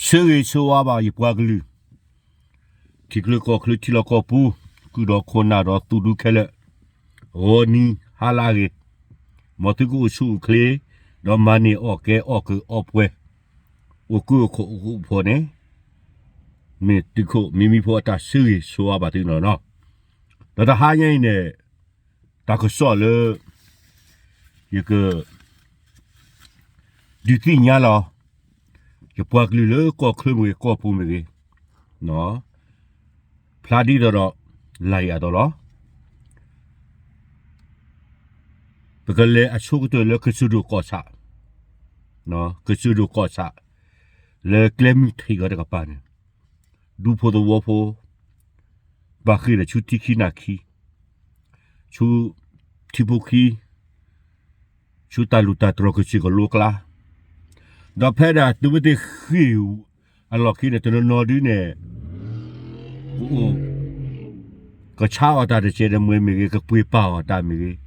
ဆၢဂ့ၤဆၢဝါဘၣ်ယပှၤကလုာ်, ထံချၢကီၢ်ချၢထံလီၢ်ကီၢ်ပူၤ, ကုၢ်ဒီးခိၣ်နၢ်ဒီးသူၣ်ဒူခဲလၢာ်, ဂီၤနံၤဟါလၢအဂ့ၤ, မ်သုကအိၣ်ဆူၣ်အိၣ်ချ့, ဒီးမၤန့ၢ်အီၣ်ကဲအီၣ်ကၢအီၣ်ပှဲၤ, အိၣ်ကၢအိၣ်ခိးအိၣ်ဃူအိၣ်ဖိးန့ၣ်, မ့ၢ်သုးခိၣ်မံမံဖိအတၢ်ဆၢဂ့ၤဆၢဝါဘၣ်သုန့ၣ်လီၤ. ဒီးတဟါညါအံၤန့ၣ်, တၢ်ကစီၣ်လၢ ယက ဒုးသ့ၣ်ညါလီၤ, ယပှၤကလုာ်လၢကီၢ်ချၢမ့ၢ်ဂ့ၤ ကီၢ်ပူၤမ့ၢ်ဂ့ၤ, ဖျါဒ်သိးဒီး လၢယၤအသိးလီၤ. ပကလဲၤအဆိကတၢၢ်လၢကစၢၢ်ဒိၣ်ကီၢ်ဆၣ်, ကစၢၢ်ဒိၣ်ကီၢ်ဆၣ်, လၢကျဲမုၢ်ထံးဂီၤတကပၤန့ၣ်, ဒူဖိသဝီဖိ ဘၣ်ဃ့ၢ်ဒီးဆူထံခံနၢ်ခံ, ဆူထံဖိခံ, ဆူတၢ်လူၢ်တၢ်တြီၤကစၢၢ်ကလိကျါ, ဒီးဖဲဒၣ်သုဝဲသ့ၣ်ဃ့ၢ်အလီၢ်ခံန့ၣ် တနီၤနီၤဒုန့ၣ် ကအိၣ် ကဆါအီၣ်တၢ်တစဲးတမှဲၤမ့ၢ်ဂ့ၤ, ကပှ့ၤပာ်အီၣ်တၢ်မ့ၢ်ဂ့ၤ,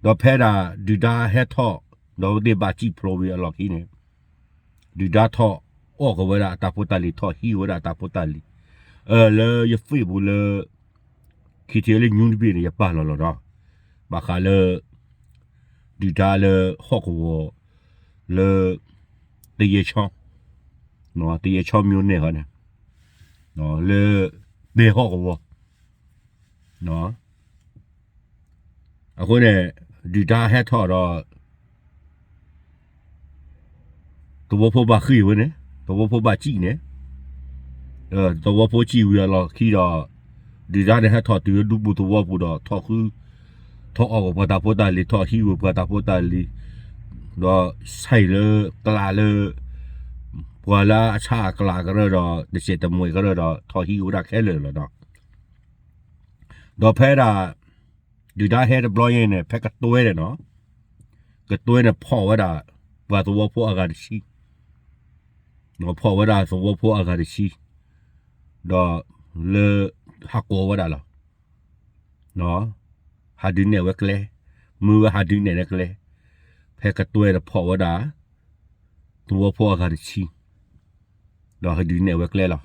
ဒီးဖဲဒၣ်ဒုၣ်ဒါဟဲထီၣ်, ဒီးအဝဲသ့ၣ်ဘၣ်စံၣ်ဖျိးဝံၤအလီၢ်ခံန့ၣ်, ဒုၣ်ဒါထီၣ်အီၣ်က့ၤဝဲဒၣ်အတၢ်ဖိတၢ်လံၤ, ထီၣ်ဟံးဝဲဒၣ်အတၢ်ဖိတၢ်လံၤ, လၢ ယFacebook လၢ ခံထံၣ်လၢညူတဘ့ၣ်န့ၣ် ယပာ်လီၤလီၤဒီး, ဘၣ်ဃးလၢ ဒုၣ်ဒါလၢဟီၣ်ကဝီၤ လၢ သယဲၤဆီ, သယဲၤဆီ မြို့နယ် ဃီန့ၣ်, လၢ ပဲၤဟီၣ်ကဝီၤ အဃိန့ၣ် ဒုၣ်ဒါဟဲထီၣ်ဒီး သဝီဖိဘၣ်ဃ့ၢ်ဝဲန့ၣ်, သဝီဖိဘၣ်စံၣ်န့ၣ်, သဝီဖိစံၣ်ဝံၤအလီၢ်ခံဒီး ဒုၣ်ဒါန့ၣ်ဟဲထီၣ်တုၤလၢဒူပူၤသဝီပူၤဒီး ထီၣ်ဃု, ထီၣ်အီၣ်က့ၤပှၤတၢ်ဖိတၢ်လံၤ, ထီၣ်ဟံးဝဲပှၤတၢ်ဖိတၢ်လံၤ, ဒီးဆဲးလၢကျးလၢ ပှၤလၢအဆါအကျးကရၢဒီး တစဲးတမှဲၤကရၢဒီး ထီၣ်ဟံးဝဲဒၣ်ခဲလၢာ်လီၤဒီး ဒီးဖဲဒၣ် ဒုၣ်ဒါဟဲတဘျီညါန့ၣ် ဖဲကတွဲန့ၣ်နီၤ, ကတွဲန့ၣ်ဖီၣ်ဝဲဒၣ် ပှၤသဝီဖိအဂၤတဆံ, ဖီၣ်ဝဲဒၣ်သဝီဖိအဂၤတဆံ, ဒီးလၢ ဟးကိးဝဲဒၣ်လီၤ. ဟးဒုးနဲၣ်ဝဲကျဲ, မ့ၢ်ဝဲဟးဒုးနဲၣ်န့ၣ်ကျဲ, ဖဲကတွဲန့ၣ်ဖီၣ်ဝဲဒၣ် သဝီဖိအဂၤတဆံ, ဒီးဟးဒုးနဲၣ်ဝဲကျဲလီၤ.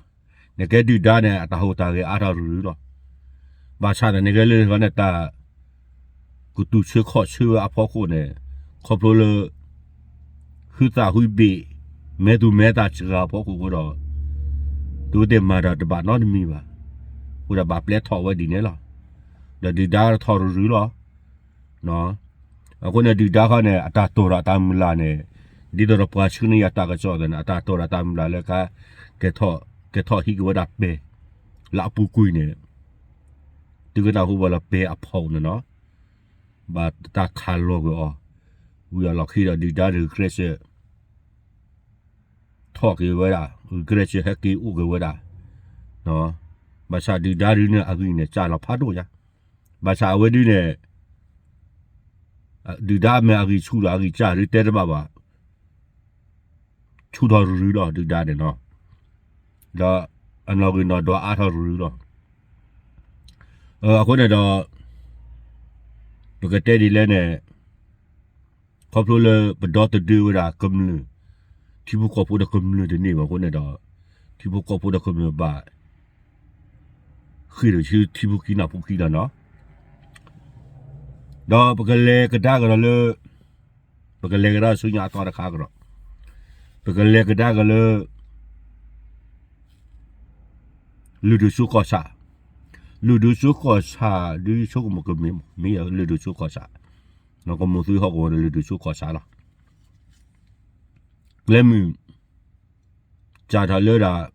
နကဲဒုၣ်ဒါန့ၣ် အတၢ်ဟူးတၢ်ဂဲၤအါထီၣ်ရုရုလီၤ. ဘၣ်ဆၣ်န့ၣ် နကဲလၢန့ၣ် တၢ် ကတူၢ်ဆၢခီၣ်ဆၢဝဲအဖီခိၣ်န့ၣ်, ခီဖျိလၢ ဟုသၣ်ဟုဘ့ၣ်, မဲသူၣ်မဲသးစှၤအဖီခိၣ်အဃိဒီး, သုဝဲသ့ၣ်မၤတၢ်တဘၣ်နီတမံၤဘၣ်. အဃိဒီးဘၣ်ပျဲထီၣ်ဝဲဒ်န့ၣ်လီၤ. ဒီးဒုၣ်ဒါထီၣ်ရုရုလီၤ. အဃိန့ၣ်ဒုၣ်ဒါခီန့ၣ် အတၢ်တိာ်ဒီးတၢ်မုၢ်လၢ်န့ၣ်, ဒ်သိးဒီးပှၤဆှၢန့ၢ်ယၤတၢ်ကစီၣ်သ့ၣ်န့ၣ် အတၢ်တိာ်ဒီးတၢ်မုၢ်လၢ်လၢ ကဲထီၣ်ဟံးက့ၤဝဲဒၣ်ပဲၤ လၢအပူၤကွံာ်န့ၣ်, သုကနၢ်ဟူဘၣ်လၢပဲၤအဖီၣ်န့ၣ်နီၤ, ဘၣ်တၢ်ခးလီၤကွံာ်အီၤ, ဝံၤအလီၢ်ခံဒီးဒုၣ်ဒါန့ၣ် ဂုာ်ကျဲးစၢး ထီၣ်က့ၤဝဲဒၣ်, ဂုာ်ကျဲးစၢးဟဲက့ၤအိၣ်က့ၤဝဲဒၣ်, ဘၣ်ဆၣ်ဒုၣ်ဒါဒုန့ၣ်အဂံၢ်န့ၣ် စၢ်လီၤဖးဒိၣ်ညါ, ဘၣ်ဆၣ်အဝဲဒုန့ၣ် ဒုၣ်ဒါမ့ၢ်အဂံၢ်ဆူၣ်ဒီးအဂံၢ်စၢ်ဒုတဲတဘၣ်ဘၣ်, ဆူၣ်ထီၣ်ရုရုလီၤဒုၣ်ဒါန့ၣ်နီၤ, ဒီးအနီၣ်ဂံၢ်နီၣ်ဒွးအါထီၣ်ရုရုလီၤ. အဃိန့ၣ်ဒီး ပကတဲဒ်လဲၣ်န့ၣ်, ခီဖျိလၢပဒီသဒၢဝဲဒၣ်ကမျၢၢ်, ထံဖိကီၢ်ဖိဒီးကမျၢၢ်တန့ၢ်ဘၣ်အဃိန့ၣ်ဒီး, ထံဖိကီၢ်ဖိဒီးကမျၢၢ်ဘၣ် ဃ့ၢ်ဒီးဆူထံဖိခံနၢ်ဖိခံလီၤနီၤ. ဒီးပကလဲၤကဒါကဒီးလၢ, ပကလဲၤကဒါဆူညါအသီတခါကဒီး, ပကလဲၤကဒါကဒီးလၢ လုၢ်ဒိၣ်စိကီၢ်ဆၣ်, လုၢ်ဒိၣ်စိကီၢ်ဆၣ် ဒုဆိကမိၣ်ကမ့ၢ်, မ့ၢ်လုၢ်ဒိၣ်စိကီၢ်ဆၣ်, ကမိၢ်သွ့ဟီၣ်ကဝီၤဒီးလုၢ်ဒိၣ်စိကီၢ်ဆၣ်လီၤ. ကျဲမုၢ် စးထီၣ်လၢဒၣ်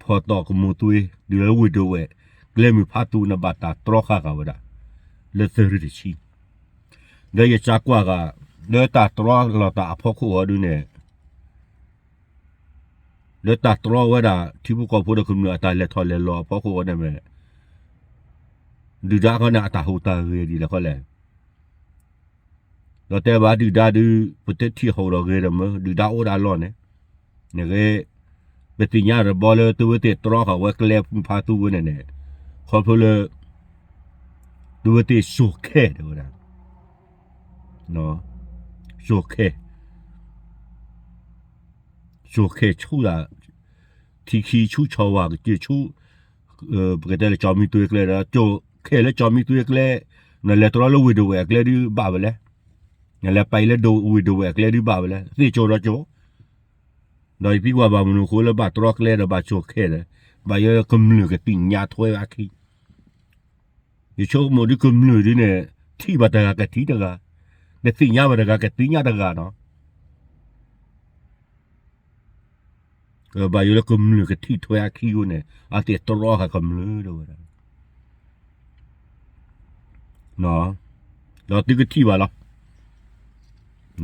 ဖီၣ်သီၣ်ကမိၢ်သွ့ ဒ်လၢဝ့ၢ်ဒဝဲၢ်, ကျဲမုၢ်ဖးသူန့ၣ်ဘၣ်တၢ်တြီဃာ်ဃာ်ဝဲဒၣ် လၢသၢရ့ၣ်တဆံ, ဒီးယစးကွၢ်ဃာ် လၢတၢ်တြီလီၤတၢ်အဖီခိၣ်အီၤဒုန့ၣ် လၢတၢ်တြီဝဲဒၣ် ထံဖိကီၢ်ဖိဒီးကမျၢၢ်အတၢ်လဲၤထီၣ်လဲၤလီၤအဖီခိၣ်အီၤန့ၣ်မ့ၢ် ဒုၣ်ဒါခီန့ၣ် အတၢ်ဟူးတၢ်ဂဲၤဒ်လဲၣ်ခီလဲၣ်. ဒီးတဲဘၣ်ဒုၣ်ဒါဒု ပတထံၣ်ဟူးဒီးဂဲၤဒီးမ့ၢ် ဒုၣ်ဒါအိၣ်ဒၣ်လီၢ်န့ၣ်, နဂ့ၤ, ပသ့ၣ်ညါတဘျီလၢသုဝဲသ့ၣ်တြီဃာ်ဝဲကျဲမုၢ်ဖးသူဝဲန့ၣ်န့ၣ်, ခီဖျိလၢ သုဝဲသ့ၣ်စိာ်ခဲတဲဝဲဒၣ် စိာ်ခဲ, စိာ်ခဲ ကၠိၤခဲၣ်ဆူၣ်ဒၣ် ထံခံဆူၣ် ဆီဝါကစၢၢ်ဆူၣ်, ပကတဲလၢကၠီမံသွ့ကျဲဒီး ကၠိၤခဲၣ်လၢကၠီမံသွ့ကျဲ, နလဲၤတြီလၢဝ့ၢ်ဒဝဲၢ်အကျဲဒုးဘၣ်ဝဲလဲၣ်, နလဲၤပာ်အံၤလၢဝ့ၢ်ဒဝဲၢ်အကျဲဒုးဘၣ်ဝဲလဲၣ်, သ့ၣ်ကၠိၤဒီးကၠိၤ, ဒီးယသံကွၢ်ဘၣ်မနုၤအဃိလၢဘၣ်တြီကျဲဒီးဘၣ်ကၠိၤခဲၣ်ဒီး, ဘၣ်ယိၣ်လၢကမျၢၢ်ကသ့ၣ်ညါထွဲအခံ ယဆိကမိၣ်ဒ်ကမျၢၢ်ဒ်န့ၣ် ထံၣ်ဘၣ်တဂၤကထံၣ်တဂၤ, တသ့ၣ်ညါဘၣ်တဂၤကသ့ၣ်ညါတဂၤနီၤ. ဘၣ်ယိၣ်လၢကမျၢၢ်ကထံၣ်ထွဲအခံအဃိန့ၣ် အသ့ၣ်တြီဃာ်ကမျၢၢ်ဒၣ်ဝဲဒၣ်, ဒီးသုကထံၣ်ဘၣ်လီ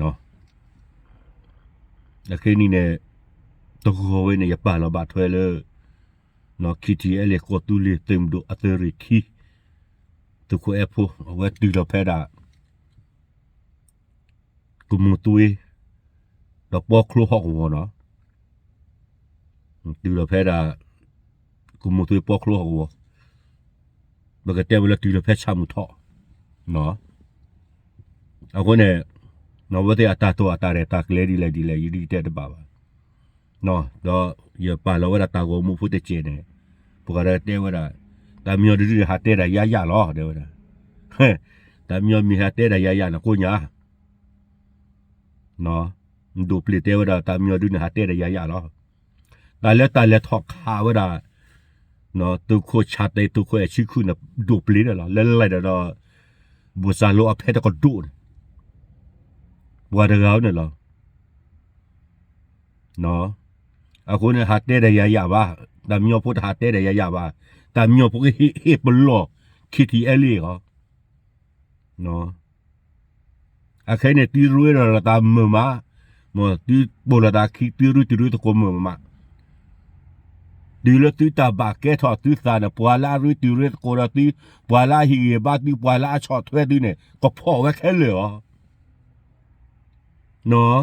ၤ. အခဲအံၤန့ၣ် တဂီၤဝဲန့ၣ် ယပာ်လီၤဘၣ်ထွဲလၢ KTLA ကီၢ်သူလ့ၤသုးမုၢ်ဒိၣ်အသုးရ့ၣ်ခံ သုးခိၣ်အဲၣ်ဖိ အဝဲတုၤလီၤဖဲဒၣ် ကမိၢ်သွ့ ဒီးပီချိဟီၣ်ကဝီၤနီၤ, တုၤလီၤဖဲဒၣ် ကမိၢ်သွ့ပီချိဟီၣ်ကဝီၤ, ပကတဲဝဲလၢတုၤလီၤဖဲဆၣ်မုၢ်ထီၣ်, အဃိန့ၣ် အဝဲသ့ၣ်အတၢ်တိာ်အတၢ်ရဲၣ်တၢ်ကျဲၤဒ်လဲၣ်ဒ်လဲၣ် ယဒ်တဲတဘၣ်ဘၣ်, ဒီးယပာ်လီၤဝဲဒၣ်တၢ်ဂီၤမူဖိတစဲးန့ၣ်, ပှၤဒီးတဲဝဲဒၣ်, တၢ်မညီဒုဒုန့ၣ် ဟးတဲဒၣ်ယၤယၤလီၤ တဲဝဲဒၣ်, တၢ်မညီမ့ၢ်ဟးတဲဒၣ်ယၤယၤန့ၣ် ကိးညါ ဒိၣ်ပျ့ၤတဲဝဲဒၣ် တၢ်မညီဒုန့ၣ် ဟးတဲဒၣ်ယၤယၤလီၤ. တၢ်လၢတၢ်လဲၤထီၣ်ခးဝဲဒၣ် သုးခိၣ်ဆၣ်တဲ သုးခိၣ်အဲၣ်ဆံခုၣ်န့ၣ် ဒိၣ်ပျ့ၤန့ၣ်လီၤ. လဲၤလဲၤဒီး ဘိၣ်စၢ်လိအဖဲတကဒိၣ်န့ၣ် ပှၤတဂၤန့ၣ်လီၤ. အဃိန့ၣ် ဟးတဲဒၣ်ယၤယၤဘၣ်, တၢ်မညီဖိတဟးတဲဒၣ်ယၤယၤဘၣ်, တၢ်မညီဖိကဟ့ၣ်ပလီၢ် KTLA အီၤ အခဲအံၤန့ၣ် သုရ့ဒီးလိာ်သးမုာ်မး, မ်သုပိာ်လိာ်သးခံ သုရ့တုၤရ့သကိးမုာ်မး, တုၤလၢသုတၢ်ဘၣ်ကဲထီၣ်သုသးန့ၣ် ပှၤလၢအရ့တုၤရ့သကိးဒီးသု, ပှၤလၢအဟ့ၣ်ဂံၢ်ဘါသု, ပှၤလၢအဆီၣ်ထွဲသုန့ၣ် ကဖီၣ်ဝဲခဲလၢာ်အီၤ.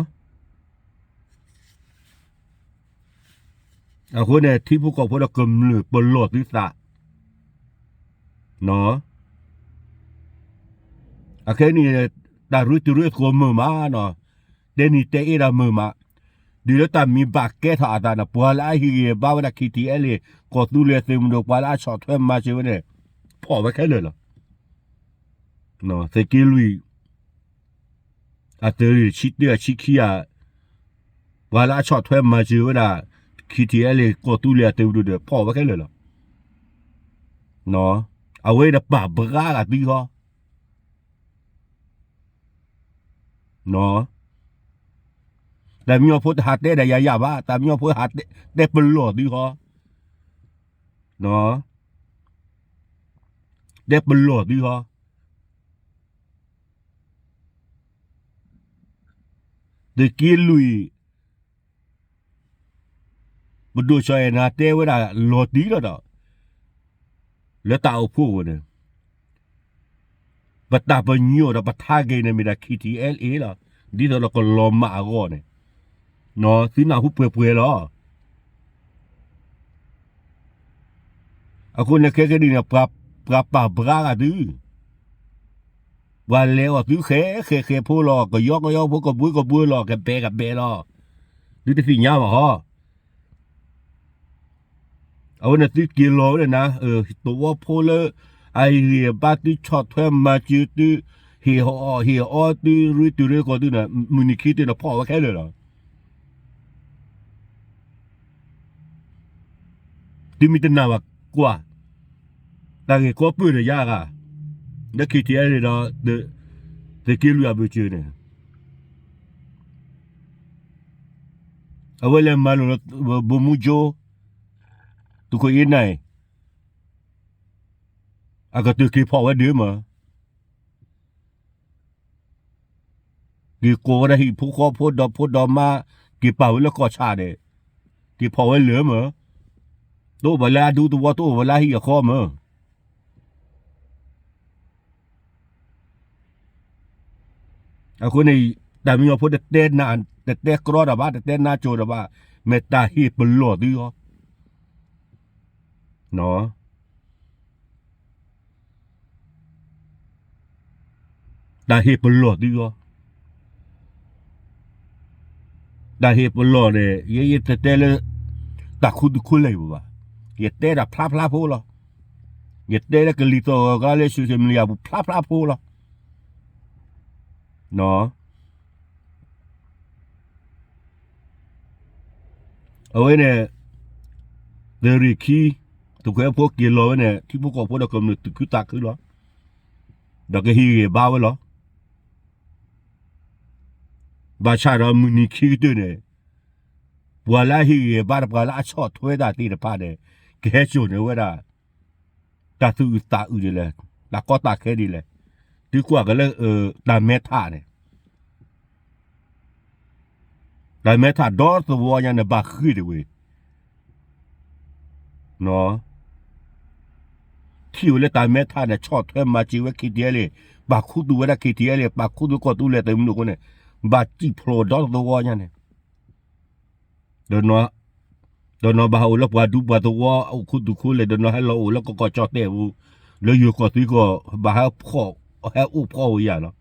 အဃိန့ၣ် ထံဖိကီၢ်ဖိဒီးကမျၢၢ်ပလီၢ်သုသး အခဲအံၤန့ၣ် တၢ်ရ့တုၤရ့သကိးမုာ်မးနီၤ, တဲနံၤတဲအ့ၣ်ဒၣ်မုာ်မး, တုၤလၢတၢ်မံၤဘၣ်ကဲထီၣ်အသးန့ၣ် ပှၤလၢအဟ့ၣ်ဂံၢ်ဘါဝဲဒၣ် KTLA ကီၢ်သူလ့ၤသုးမုၢ်ဒိၣ် ပှၤလၢအဆီၣ်ထွဲမၤစၢၤဝဲန့ၣ် ဖီၣ်ဝဲခဲလၢာ်လီၤ. သုးက့လွံၢ် အသုးရ့ၣ်ဆံတၢ အဆံခံဧါ, ပှၤလၢအဆီၣ်ထွဲမၤစၢၤဝဲဒၣ် KTLA ကီၢ်သူလ့ၤအသုးမုၢ်ဒိၣ်ဒီး ဖီၣ်ဝဲခဲလၢာ်လီၤ. အဝဲဒီးပာ်ဘှါဂၤသုဟီ, တၢ်မညီဖိတဟးတဲဒၣ်ယၤယၤဘၣ်, တၢ်မညီဖိဟးတဲပလီၢ်သုဟီ, တဲပလီၢ်သုဟီ. သုးက့လွံၢ် ပဒိၣ်စီၤအဲၣ်နၤတဲဝဲဒၣ်လီၤတံၢ်လီၤဒီး လၢတၢ်အိၣ်ဖှိၣ်အဂီၢ်န့ၣ် ပတၢ်ပညိၣ်ဒီးပထါဂ့ၤန့ၣ်မ့ၢ်ဒၣ် KTLA လီၤ. ဒ်သိးဒီးကလီၤမၢ်အဂီၢ်န့ၣ် သုနၢ်ဟူပှဲၤပှဲၤလီၤ. အဃိန့ၣ်ခဲကနံၣ်န့ၣ် ပှၤပာ်ဘှါဂၤသု, ပှၤလဲၤအီၣ်သုဃဲဃဲဃဲဖိလီၤ, ကယီကယီဖိ ကဘှ့ကဘှ့လီၤ, ကဘဲကဘဲလီၤ. သုတသ့ၣ်ညါဘၣ်ဟီ. အဝဲန့ၣ်သုက့ၤလီၤဝဲဒၣ်နၤ, သဝီဖိလၢ အဟ့ၣ်ဂံၢ်ဘါသု ဆီၣ်ထွဲမၤစၢၤသု, ဟ့ၣ်အီၣ်ဟ့ၣ်အီသု ရ့တုၤရ့သကိးသုန့ၣ် မုၢ်နံၤခံတုၤန့ၣ် ဖီၣ်ဝဲခဲလၢာ်လီၤ. သုမ့ၢ်တနာ်ဘၣ်ကွၢ်, တၢ်ဂ့ၢ်ကီပၢၢ်ဒီးယၤဂၤ, လၢ KTLA ဒီး သုးက့လွံၢ်အဘၢၣ်စၢၤန့ၣ် အဝဲလဲၤမၤလိာ်လၢ ဗိုလ်မှူးချုပ် သုးခိၣ်အ့နၢ်အံၤ အကတၢၢ်က့ၤဖီၣ်ဝဲဒၢးမး, က့ၤကိးဝဲဒၣ်ဟံၣ်ဖိဃီဖိ ဒီဖိဒီမါ, က့ၤပာ်ဝဲလၢကီၢ်ဆၣ်န့ၣ်, က့ၤဖီၣ်ဝဲလၢာ်မး, တအိၣ်ဘၣ်လၢအဒူသဝီ တအိၣ်ဘၣ်လၢအဟံၣ်အဃီမး. အဃိန့ၣ် တၢ်မံညီဖိတတဲနး တတဲကြီတၢ်ဘၣ် တတဲနးစိၤတၢ်ဘၣ်, မ့ၢ်တၢ်ဟ့ၣ်ပလီၢ်သုဟီ, တၢ်ဟ့ၣ်ပလီၢ်သုဟီ, တၢ်ဟ့ၣ်ပလီၢ်န့ၣ် ယဲယတတဲလၢ တၢ်ခူသူၣ်ခူလဲၢ်ပူၤဘၣ်. ယတဲဒၣ်ဖျါဖျါဖိလီၤ. ယတဲလၢကလံၤသီၣ်ဂီၤကျါလၢ social media ပူၤဖျါဖျါဖိလီၤ. အဝဲန့ၣ် သုးရ့ၣ်ခံ သုးခွဲးဖိက့ၤလီၤဝဲန့ၣ် ထံဖိကီၢ်ဖိဒီးကမျၢၢ်သူၣ်ခုသးခုလီၤ. ဒီးကဟ့ၣ်ဂံၢ်ဘါဝဲလီၤ. ဘၣ်ဆၣ်ဒီးမုၢ်နံၤခံကတၢၢ်န့ၣ် ပှၤလၢအဟ့ၣ်ဂံၢ်ဘါဒီးပှၤလၢအဆီၣ်ထွဲတၢ်သ့ၣ်တဖၣ်န့ၣ် ကဟဲစိာ်န့ၢ်ဝဲဒၣ် တၢ်သူၣ်အုးသးအုးဒ်လဲၣ်, တၢ်ကီတၢ်ခဲဒ်လဲၣ်. သုကွၢ်က့ၤလၢ တၢ်မဲထးန့ၣ် တၢ်မဲထးဒီသဝီညါန့ၣ် ဘၣ်ဃ့ၢ်တဝ့ၢ် ထံၣ်ဝဲလၢတၢ်မဲထးန့ၣ် ဆီၣ်ထွဲမၤစၢၤဝဲ KTLA, ပာ်ခူသူၣ်ဝဲဒၣ် KTLA, ပာ်ခူသူၣ်ကီၢ်သူလ့ၤသုးမုၢ်ဒိၣ်အဃိန့ၣ် ဘၣ်စံၣ်ဖျိးဒီသဝီညါန့ၣ် ဒီးနီၢ်ဘၣ်ဟဲအိၣ်လၢပှၤဒူပှၤသဝီ အိၣ်ခူသူၣ်ခူလဲၢ်, ဒီးနီၢ်ဟဲလီၤအိၣ်လၢကီၢ်ကီၢ်ကၠီၣ်တဲၣ်ပူၤ, လၢယိၤကီၢ်သံကီၢ် ဘၣ်ဟဲဖီၣ် ဟဲအိၣ်ဖီၣ်ဝဲယၤလီၤ.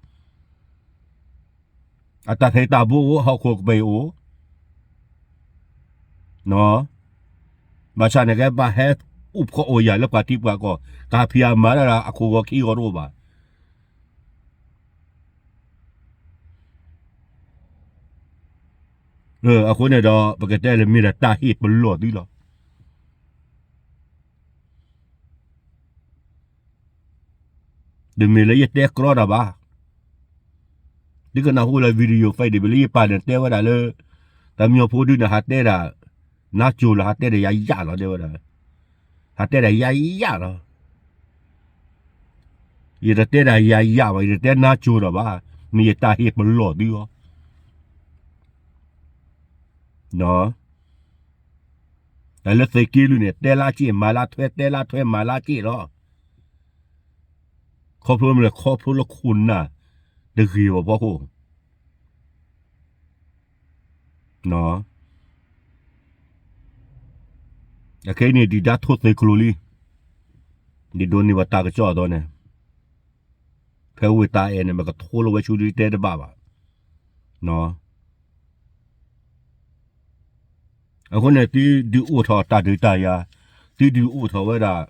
အတၢ်သ့တၢ်ဘိအိၣ် ဟီၣ်ခိၣ်ကပၤအိၣ် ဘၣ်ဆၣ်န့ၣ် ကဲဘၣ်ဟဲအိၣ်ဖီၣ်အိၣ်ယၤလၢပှၤထံပှၤကီၢ်, ကဟးဖံးအမၤတၢ်ဒီးအခိၣ်ဂီၤခံဂီၤတအိၣ်ဘၣ်. အဃိန့ၣ်ဒီး ပကတဲလၢမ့ၢ်ဒၣ်တၢ်ဟ့ၣ်ပလီၢ်သုလီၤ. တမ့ၢ်လၢယတဲကြီတၢ်ဘၣ်. သုကနၢ်ဟူလၢ video file ဒ်ပလၢယပာ်န့ၣ်တဲဝဲဒၣ်လၢ တၢ်မညီဖိဒုန့ၣ် ဟးတဲဒၣ် နါစိၤလီၤ ဟးတဲဒၣ်ယၤယၤလီၤ တဲဝဲဒၣ်, ဟးတဲဒၣ်ယၤယၤလီၤ. ယတတဲဒၣ်ယၤယၤဘၣ်, ယတတဲနါစိၤတၢ်ဘၣ်, မ့ၢ်ယတၢ်ဟ့ၣ်ပလီၢ်သုလီၤ. တၢ်လၢသုးက့လွံၢ်န့ၣ် တဲလၢစ့ၣ်မၤလၢထွဲ, တဲလၢထွဲမၤလၢစ့ၣ်လီၤ. ခီဖျိမ့ၢ်လဲၣ်, ခီဖျိလၢခိၣ်နၢ်တဂ့ၤဘၣ်ဖီခိၣ်, အခဲအံၤန့ၣ် ဒုၣ်ဒါထိၣ်သုးကျိၤလံ, ဒ်ဒိးန့ၢ်ဘၣ်တၢ်ကစီၣ်အသိးန့ၣ်, ဖဲဝ့ၢ်တၢ်အဲၣ်န့ၣ် မ့ၢ်ကထိလီၤဝဲဆူဒုတဲတဘၣ်ဘၣ်. အဃိန့ၣ် သုဒုးအိၣ်ထီၣ်တၢ်ဒုးတၢ်ယၤ, သုဒုးအိၣ်ထီၣ်ဝဲဒၣ်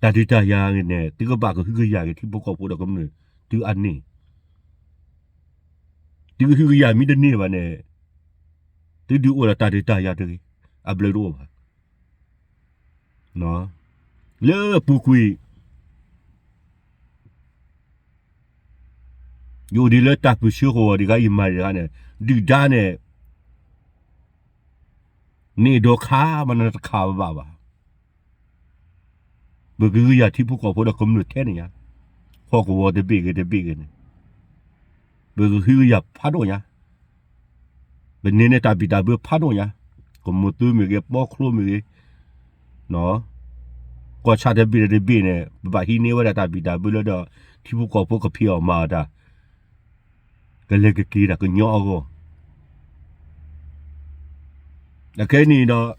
တၢ်ဒုးတၢ်ယၤန့ၣ် သုကဘၣ်ကဟုကယာ်က့ၤထံဖိကီၢ်ဖိဒီးကမျၢၢ်သုအန့ၣ်, သုကဟုကယာ်မ့ၢ်တန့ၢ်ဘၣ်န့ၣ်, သုဒုးအိၣ်ဒီးတၢ်ဒုးတၢ်ယၤတဂ့ၤ, အဘျုးတအိၣ်ဘၣ်. လၢပူၤကွံာ် ယအိၣ်ဒံးလၢတၢ်ပၢၢ်ဆၢဃီၤဒံးခါ ယမၤဒံးခါန့ၣ်, ဒုၣ်ဒါန့ၣ် န့ၣ်ဒီးခးမးနတခးဘၣ်ဘၣ်. ပကဟုကယာ်ထံဖိကီၢ်ဖိဒီးကမျၢၢ်ထဲန့ၣ်ညါ, ဟီၣ်ကဝီၤတဘ့ၣ်ဂ့ၤတဘ့ၣ်ဂ့ၤန့ၣ်, ပကဟုကယာ်ဖးဒိၣ်ညါ, ပန့ၢ်န့ၢ်တၢ်ဘံၣ်တၢ်ဘၢဖးဒိၣ်ညါ, ကမိၢ်သုမ့ၢ်ဂ့ၤ ပီချိမ့ၢ်ဂ့ၤ, ကီၢ်ဆၣ်တဘ့ၣ်ဒီးတဘ့ၣ်န့ၣ် ပဘၣ်ဟံးန့ၢ်ဝဲဒၣ်တၢ်ဘံၣ်တၢ်ဘၢလၢဒီး ထံဖိကီၢ်ဖိကဖံးအီၣ်မၤအီၣ်တၢ် ကလဲၤကက့ၤတၢ်ကညီအဂီၢ်. အခဲအံၤန့ၣ်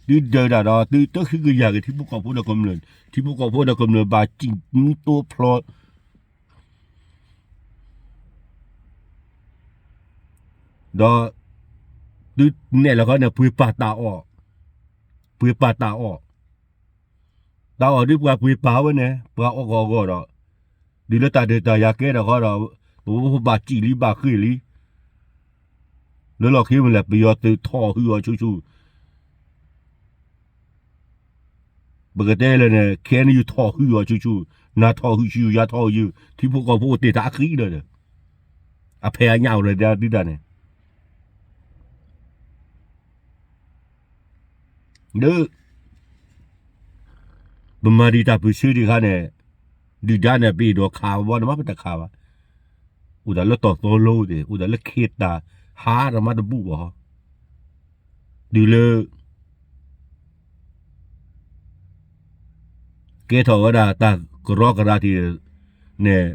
ဒီး သုဒုးတၢ်ဒီး သုတဟုကယာ်က့ၤထံဖိကီၢ်ဖိဒီးကမျၢၢ်, ထံဖိကီၢ်ဖိဒီးကမျၢၢ်ဘၣ်စံၣ်မူသိဖျိ ဒီး သုနဲၣ်လီၤခီန့ၣ် ပှ့ၤပာ်တၢ်အီၣ်, ပှ့ၤပာ်တၢ်အီၣ်, တၢ်အီၣ်ဒ်ပှၤပှ့ၤပာ်ဝဲန့ၣ် ပှၤအီၣ်ဂီၢ်ဂီၢ်ဒီး ဒုးလၢတၢ်ဒုးတၢ်ယၤကဲထီၣ်ဃီဒီး ပဘၣ်စံၣ်လံဘၣ်ဃ့ၢ်လံ လၢလီၢ်ခံမ့ၢ်လဲၣ် ပယီၤသုးထီၣ်ဟုၣ်အီၤဆူၣ်ဆူၣ်, ပကတဲလဲၣ်န့ၣ် ခဲအံၤယထီၣ်ဟုၣ်အီၤဆူၣ်ဆူၣ်, နၤထီၣ်ဟုၣ်ဆူၣ် ယၤထီၣ်ဟုၣ်ဆူၣ်, ထံဖိကီၢ်ဖိအိၣ်တ့ၢ်တၢ်အဃံဒီး အဖဲအညၣ်အိၣ်လၢဒုၣ်ဒါန့ၣ် လၢ ပမၤဒံးတၢ်ပၢၢ်ဆၢဒံးခါန့ၣ် ဒုၣ်ဒါန့ၣ် ပအဲၣ်ဒိးခးဘၣ်န့ၣ်မး ပတခးဘၣ်. အိၣ်ဒၣ်လၢတီၢ်သီလိၤသ့ၣ် အိၣ်ဒၣ်လၢခ့တၢ်ဟးတမးတဘူၣ်ဘၣ်. တုၤလၢ ကဲထီၣ်ဝဲဒၣ်တၢ်ကရီကရၤထံးန့ၣ်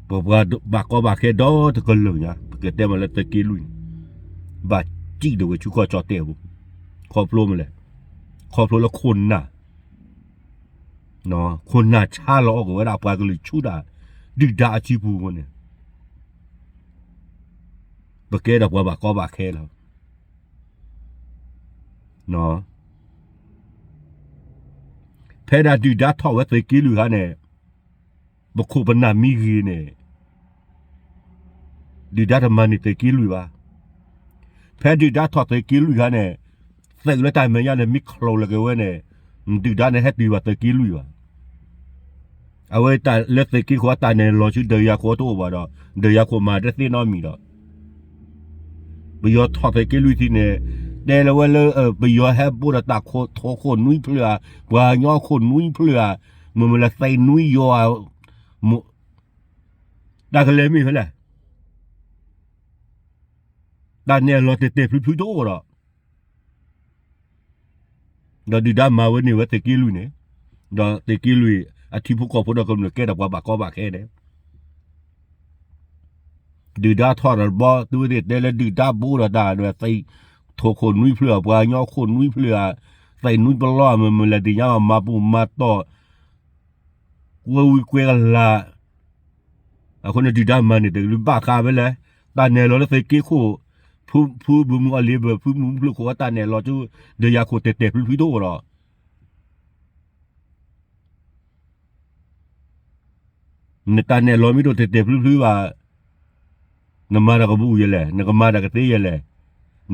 ပပှၤဘၣ်ကီဘၣ်ခဲဒီတကလုာ်ညါ ပကတဲမ့ၢ်လၢသုးက့လွံၢ်န့ၣ် ဘၣ်စံၣ်ဒၣ်ဝဲဆူကီၢ်ကၠီၣ်တဲၣ်ပူၤ, ခီဖျိမ့ၢ်လဲၣ်, ခီဖျိလၢခိၣ်နၢ် ခိၣ်နၢ်ဆါလီၤအီၣ်ကွံာ်ဝဲဒၣ်ပှၤကလုာ်ဆူတၢ် ဒုၣ်ဒါအစုပူၤအဃိန့ၣ် ပကဲဒီးပှၤဘၣ်ကီဘၣ်ခဲလီၤ. ဖဲဒၣ်ဒုၣ်ဒါထီၣ်ဝဲသုးက့လွံၢ်ခါန့ၣ်, ပခိၣ်ပနၢ်မ့ၢ်ဂ့ၤန့ၣ်, ဒုၣ်ဒါတမၤန့ၢ်သုးက့လွံၢ်ဘၣ်. ဖဲဒုၣ်ဒါထီၣ်သုးက့လွံၢ်ခါန့ၣ်, သုးလၢတၢ်မဲာ်ညါန့ၣ် မ့ၢ်ချိးလီၤက့ၤဝဲန့ၣ်, ဒုၣ်ဒါန့ၣ်ဟဲတုၤဘၣ်သုးက့လွံၢ်ဘၣ်. အဝဲတၢ်လၢသုးက့ခိၣ်အတၢ်နဲၣ်လီၤဆူဒၢးယၤခိၣ်တအိၣ်ဘၣ်ဒီး, ဒၢးယၤခိၣ်မၤတသ့နီတမံၤဒီး, ပယီၤထီၣ်သုးက့လွံၢ်ထံးန့ၣ်, တဲလၢဝဲလၢ ပယီၤဟဲဘိးဒီးတၢ်ခိၣ်ထိၣ်ခိၣ်နွံဖျၢၣ်ဧါ, ပှၤကညီခိၣ်နွံဖျၢၣ်ဧါ, မ့မ့ၢ်လၢသဲးနွံယီၤဧါ, တၢ်ကလဲၤမ့ၢ်ဖဲလဲၣ်. တၢ်နဲၣ်လီၤတဲာ်တဲာ်ဖျုးဖျုးတအိၣ်ဒီး, ဒီးဒုၣ်ဒါမၤဝဲန့ၢ်ဝဲသုးက့လွံၢ်န့ၣ်, ဒီးသုးက့လွံၢ်အထံဖိကီၢ်ဖိဒီးကမျၢၢ်ကဲဒီးပှၤဘၣ်ကီဘၣ်ခဲန့ၣ်, ဒုၣ်ဒါထီၣ်ဒီးတဘျီ သုဝဲသ့ၣ်တဲလၢဒုၣ်ဒါဘိးဒီးတၢ် သဲးထိၣ်ခိၣ်နွံဖျၢၣ်ဧါ, ပှၤကညီခိၣ်နွံဖျၢၣ်ဧါ, သဲးနွံပလီၢ် မ့မ့ၢ်လဲၤဒ်ညါမၤပူၤမၤတီၢ် ကွဲဝံၤကွဲကလၤ, အဃိန့ၣ်ဒုၣ်ဒါမၤန့ၢ်သုးက့လွံၢ်ဘၣ်ဃးဖဲလဲၣ်. တၢ်နဲၣ်လီၤလၢသုးက့ခိၣ်, ဖုဘိမုၢ်အီၤလ့ဘၢၣ် ဖုမုၢ်ဖျိၣ်ခိၣ်အတၢ်နဲၣ်လီၤဆူ ဒၢးယၤခိၣ်တဲာ်တဲာ်ဖျုးဖျုးတအိၣ်ဒီး, နတၢ်နဲၣ်လီၤမ့ၢ်တအိၣ်တဲာ်တဲာ်ဖျုးဖျုးဘၣ်, နမၤတၢ်ကဘူၣ်ယဲလဲၣ်, နကမၤတၢ်ကသ့ယဲလဲၣ်,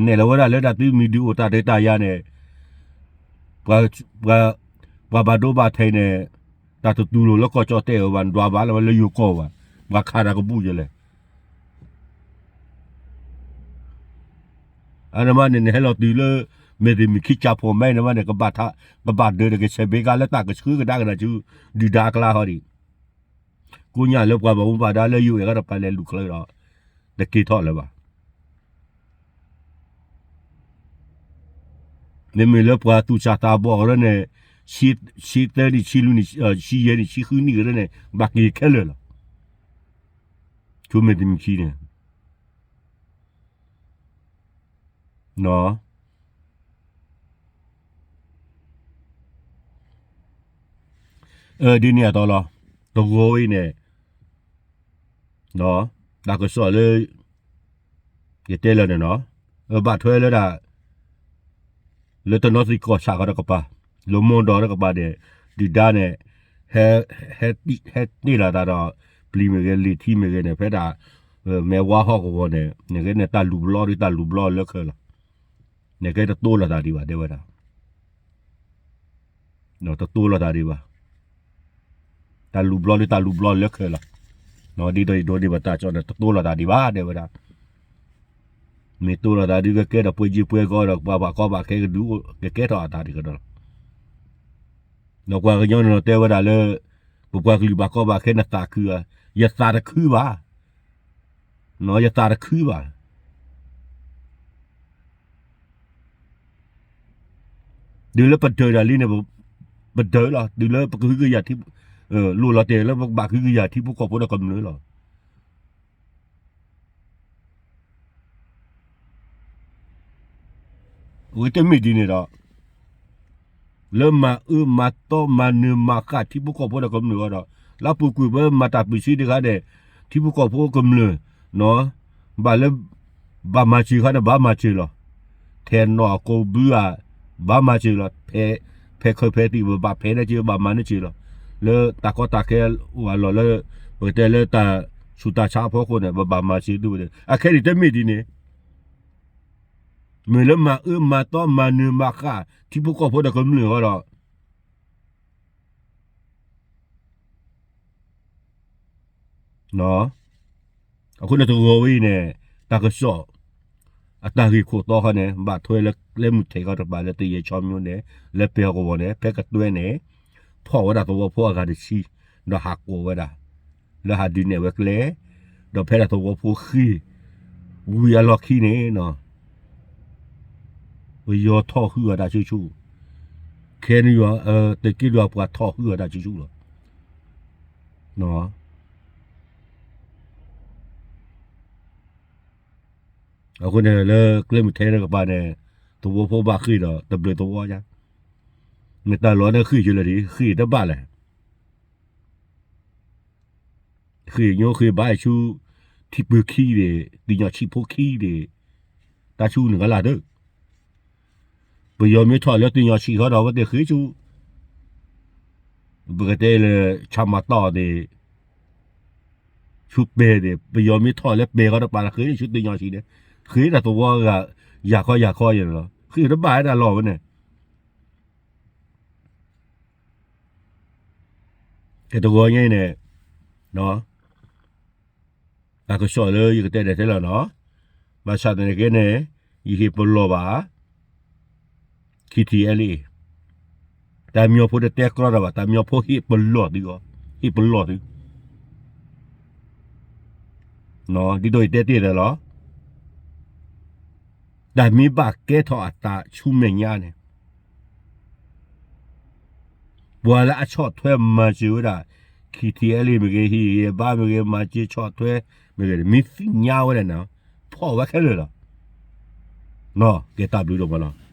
နဲၣ်လီၤဝဲဒၣ်လၢတၢ်သုးမုၢ်ဒုးအိၣ်တၢ်ဒုးတၢ်ယၤန့ၣ်, ပှၤဘၣ်ဒိဘၣ်ထံးန့ၣ်, တၢ်တတူၢ်လိာ်လၢကီၢ်ကၠီၣ်တဲၣ်အဘၣ် နဒွးဘၣ်လၢဝဲလၢယိၤကီၢ်ဘၣ်, ပှၤခးတၢ်ကဘူၣ်ယဲလဲၣ်. အန့ၣ်မးန့ၣ် နဟဲလီၤတုၤလၢ မ့ၢ်တမ့ၢ်ခံကၠၢ်ဖိမဲန့ၣ်မးန့ၣ် ကဘၣ်ဒၢးဒီးကဆဲးဘ့ကါလၢတၢ်ကဆှၢကဒါက့ၤနၤဆူ ဒုၣ်ဒါအကျါဟီဒံး, ကိးညၣ်လၢပှၤဘၣ်မူဘၣ်ဒါလၢယိၤအဲၣ်ကဒီးပှၤလဲၤလူၤချၢဒီး, တက့ၤထီၣ်လၢၤဘၣ်. မ့မ့ၢ်လၢပှၤသူၣ်စၢ်သးဘီၣ်ကရၢန့ၣ်, ဆံသၢနံၣ်, ဆံလွံၢ်နံၣ်, ဆံယဲၢ်နံၣ်, ဆံဃုနံၣ်ကရၢန့ၣ် ဘၣ်က့ၤခဲလၢာ်လီၤ. ဆိမ့ၢ်တမ့ၢ်ခံန့ၣ် ဒ်န့ၣ်အသိးလီၤ. တဂီၤအံၤန့ၣ်, တၢ်ကစီၣ်လၢ ယတဲလၢာ်န့ၣ်နီၤ, ဘၣ်ထွဲလၢဒၣ် လၢတနီသံၣ်ကီၢ်ဆၣ်ဃီတကပၤ, လၢမိၢ်ဒီးတကပၤန့ၣ်, ဒုၣ်ဒါန့ၣ်, ဟဲတ့ၢ်လီၤသးဒီး ပျံၤမ့ၢ်ဂ့ၤ လံာ်ထံမ့ၢ်ဂ့ၤန့ၣ် ဖဲဒၣ် မဲာ်ဝါဟီၣ်ကဝီၤန့ၣ် နကဲန့ၣ်တၢ်လူၤဘျီဒ်တၢ်လူၤဘျီလၢခဲလီၤ. နကဲတတိလိာ်သးဒံးဘၣ် တဲဝဲဒၣ် တတိလိာ်သးဒံးဘၣ်. တၢ်လူၤဘျီဒ်တၢ်လူၤဘျီလၢခဲလီၤ. ဒ်သိးယဒိးန့ၢ်ဘၣ်တၢ်ကစီၣ်န့ၣ် တတိလိာ်သးဒံးဘၣ် တဲဝဲဒၣ်. မ့ၢ်တိလိာ်သးဒ်ကကဲထီၣ်ပှဲၤယံၤပှဲၤကီဒီး ပှၤဘၣ်ကီဘၣ်ခဲကဒုးအိၣ် ကကဲထီၣ်အသးဒံးကဒီးလီၤ. ဒီးပှၤကညီန့ၣ်တဲဝဲဒၣ်လၢ ပပှၤကလုာ်ဘၣ်ကီဘၣ်ခဲနသးခုဧါ, ယသးတခုဘၣ်, ယသးတခုဘၣ်. တုၤလၢပဒၢးတၢ်လံန့ၣ် ပဒၢးလီၤ. တုၤလၢပကဟုကယာ်ထံ, လိၣ်လီၤတဲာ်လၢပကဘၣ်ကဟုကယာ်ထံဖိကီၢ်ဖိဒီးကမျၢၢ်လီၤ. အဝဲတမ့ၢ်ဒ်န့ၣ်ဒီး လၢမၤအၢမၤသီမၤနၢၤမၤဃၣ်ထံဖိကီၢ်ဖိဒီးကမျၢၢ်အီၤဒီး လၢပူၤကွံာ်ပမၤတၢ်ပၢၢ်ဆၢတခါန့ၣ် ထံဖိကီၢ်ဖိကမျၢၢ် ဘၣ်လၢ ဘၣ်မၤစၢၤခါန့ၣ် ဘၣ်မၤစၢၤလီၤ. ထဲနီၢ်ကိးဘုဧါ, ဘၣ်မၤစၢၤလီၤ. ဖဲခၢၣ်ဖဲသံး ပဘၣ်ဖဲးန့ၢ်စၢၤ ဘၣ်မၤန့ၢ်စၢၤလီၤ. လၢတၢ်ကီတၢ်ခဲအိၣ်အလီၢ်လၢ ပကတဲလၢတၢ်ဆူးတၢ်ဆါအဖီခိၣ်န့ၣ် ပဘၣ်မၤစၢၤသုဝဲ. အခဲအံၤတမ့ၢ်ဒ်န့ၣ် မ့ၢ်လၢမၤအၢမၤသီမၤနၢၤမၤဃၣ် ထံဖိကီၢ်ဖိဒီးကမျၢၢ်အီၤဒီး အဃိန့ၣ်တဂီၤဝဲအံၤန့ၣ် တၢ်ကစီၣ် အတၢ်ဂ့ၢ်ခိၣ်တီဃီန့ၣ် ဘၣ်ထွဲလၢကျဲမုၢ်ထဲးဃီတကပၤလၢ သယဲၢ်ဆီမျိန့ၣ် လၢပဲၤဟီၣ်ကဝီၤန့ၣ် ဖဲကတွဲန့ၣ် ဖီၣ်ဝဲဒၣ်သဝီဖိအဂၤတဆံ ဒီးဟးကိးဝဲဒၣ် လၢဟးဒုးနဲၣ်ဝဲကျဲ ဒီးဖဲဒၣ်သဝီဖိဃ့ၢ် ဝံၤအလီၢ်ခံန့ၣ် ပယီၤထီၣ်ဟုၣ်အတၢ်ဆူၣ်ဆူၣ်, ခဲန့ၣ်ယွၤ သုးက့လွံၢ်အပှၤထီၣ်ဟုၣ်အတၢ်ဆူၣ်ဆူၣ်လီၤ. အဃိန့ၣ် လၢကျဲမုၢ်ထဲးတကပၤန့ၣ် သဝီဖိဘၣ်ဃ့ၢ်ဒီး တဘျုးသဝီညါ, မ့ၢ်တၢ်လီၤန့ၣ်ဃ့ၢ်ယလၢာ်ဒံး ဃ့ၢ်တဘၣ်လဲၣ် ဃ့ၢ်ညိဃ့ၢ်ဘါဆူ ထံပၢၤခံန့ၣ် တညီဆံးဖိခံန့ၣ် တၢ်ဆူၣ်န့ၣ်ကလၢ်ဒၢး, ပယီၤမ့ၢ်ထီၣ်လၢတညီဆံးဃီဒီး အဝဲသ့ၣ်ဃ့ဆူ ပကတဲလၢ ဆၣ်မၤတီၢ်န့ၣ် ဆူပဲၤန့ၣ် ပယီၤမ့ၢ်ထီၣ်လၢပဲၤဃီဒီး ပာ်ဃ့ဆူတညီဆံးန့ၣ် ဃ့တၢ်သဝီဂၤ ယၤခီယၤခီယဲၢ်န့ၣ်လီၤ. ဃ့တဘၣ်ဝဲဒၣ်လီၢ်ဝဲန့ၣ် ကဲတဂီၤညါအံၤန့ၣ် တၢ်ကစီၣ်လၢယကတဲဒၣ်ထဲလီၤနီၤ, ဘၣ်ဆၣ်သနာ်က့န့ၣ် ယဟ့ၣ်ပလီၢ်ဘၣ် ခံထံၣ်အဲလံ, တၢ်မၠိဖိတတဲကြီတၢ်ဘၣ်, တၢ်မၠိဖိဟ့ၣ်ပလီၢ်သုအီၤ, ဟ့ၣ်ပလီၢ်သု, ဒ်သိးယတဲတ့ၢ်ဒီးလီၤ. တၢ်မ့ၢ်ဘၣ်ကဲထီၣ်အသးဆူမဲာ်ညါန့ၣ် ပှၤလၢအဆီၣ်ထွဲမၤစၢၤဝဲဒၣ် ခံထံၣ်အဲလံမ့ၢ်ဂ့ၤ, ဟံၣ်ဂ့ၤဘါမ့ၢ်ဂ့ၤ, မၤစၢၤဆီၣ်ထွဲမ့ၢ်ဂ့ၤန့ၣ် မ့ၢ်သ့ၣ်ညါဝဲဒၣ်န့ၣ် ဖီၣ်ဝဲခဲလၢာ်လီၤ. ကဲတၢ်ဘျုးဒိၣ်မးလီၤ.